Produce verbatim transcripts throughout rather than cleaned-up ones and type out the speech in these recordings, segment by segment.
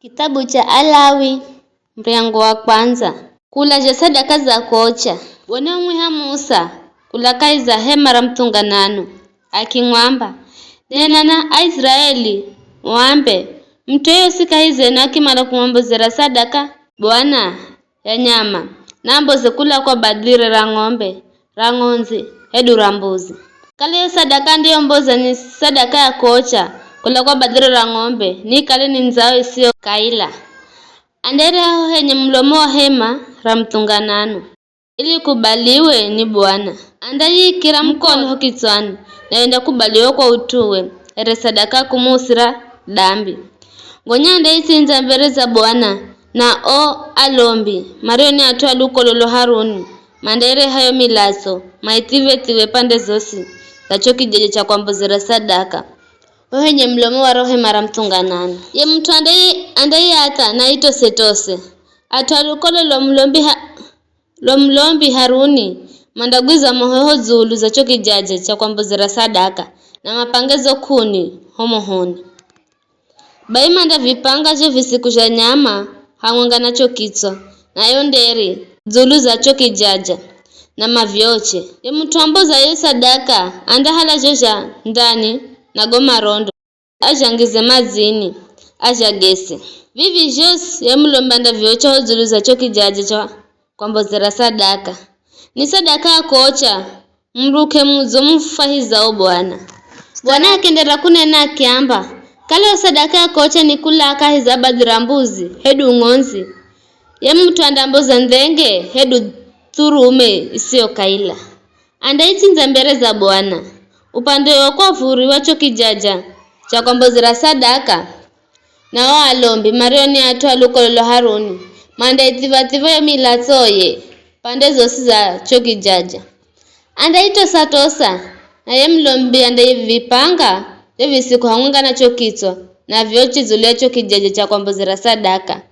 Kitabu cha Alawi, muryango wa kwandza. Kula zha sadaka za kocha. Bwana umwiha Musa kula kahi za hema ra muthunganano, akimwamba, "Nena na Aiziraeli, uambe, 'Mut'u yoyosi kahi zenu akimala kumwambozera sadaka Bwana ya nyama, namboze kula kwa badhire ra ng'ombe, ra ng'ondzi, hedu ra mbuzi. Kala yo sadaka andiyomboza ni sadaka ya kocha kula kwa badhire ra ng'ombe, niikale ni ndzao isiyo kaila. Andaireha ho henye mulomo wa hema ra muthunganano, ili ikubaliwe ni Bwana. Andayiikira mukono ho kitswani, nayo indakubaliwa kwa ut'uwe, here sadaka ya kumuusira dambi. Gonya andaitsindza mbere za Bwana, na o alombi, mario ni at'u a lukolo lo Haruni, mandaireha yo milatso, maithivethivwe pande zosi za cho kijaja cha kwambozera sadaka, ho henye mulomo wa ro hema ra muthunganano. Ye mut'u andai-, andaiatha na itose-tose. At'u a lukolo lo mulombi ha-, lo mulombi Haruni mandagwiza moho ho dzulu za cho kijaja cha kwambozera sadaka, na mapange zo k'uni ho mohoni. Bai mandavipanga zho visiku zha nyama hamwenga na cho kitswa, na yo nderi, dzulu za cho kijaja, na mavyoche. Ye mut'u ambozaye sadaka andahala zho zha ndani na go marondo, azhangize madzini, azhagese. Vivi zhosi ye mulombi andavyocha ho dzulu za cho kijaja cha kwambozera sadaka. Ni sadaka ya kocha, muruke mudzo mufwahizao Bwana. Bwana akienderera kunena akiamba, "Kala yo sadaka ya kocha ni kulaa kahi za badhi ra mbuzi, hedu ng'ondzi, ye mut'u andamboza ndhenge, hedu thurume isiyo kaila. Andaitsindza mbere za Bwana, upande wa kwavuri wa cho kijaja cha kwambozera sadaka, na o alombi mario ni at'u a lukolo lo Haruni, mandaithivwa-thivwa yo milatsoye pande zosi za cho kijaja. Andaitosa-tosa, na ye mulombi andaivipanga vyo visiku hamwenga na cho kitswa, na vyoche dzulu ya cho kijaja cha kwambozera sadaka.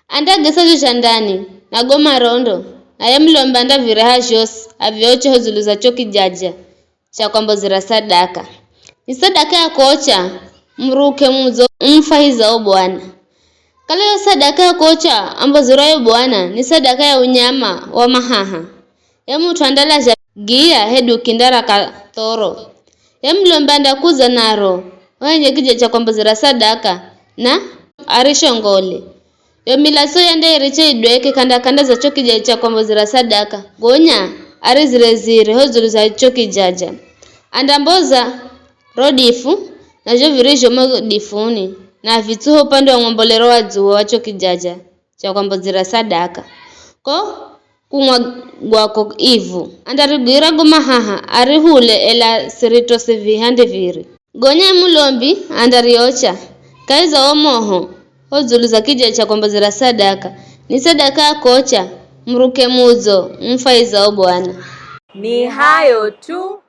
Andagesa zho zha ndani, na go marondo, na ye mulombi andavireha zhosi, avyoche ho dzulu za cho kijaja cha kwambozera sadaka. Ni sadaka ya kocha, muruke mudzo umufwahizao Bwana. Kala yo sadaka ya kocha ambozerayo Bwana ni sadaka ya unyama wa mahaha, ye mut'u andalazha giya hedu kinda ra kathoro. Ye mulombi andakudza naro, o henye kijaja cha kwambozera sadaka, na arishongole. Yo milatso yandairiche idweke kanda-kanda za cho kijaja cha kwambozera sadaka, gonya arizire-zire ho dzulu za cho kijaja. Andamboza ro difu, na zho virizho mo difuni, na avitsuhe upande wa ng'ombolero wa dzuwa wa cho kijaja cha kwambozera sadaka. Ko kumwagwako ivu, andarigwira go mahaha, arihule, ela siritose vihande viri. Gonya ye mulombi andariocha kahi za wo moho ho dzulu za kijaja cha kwambozera sadaka, ni sadaka ya kocha, muruke mudzo, umufwahizao Bwana." Ni hayo tu.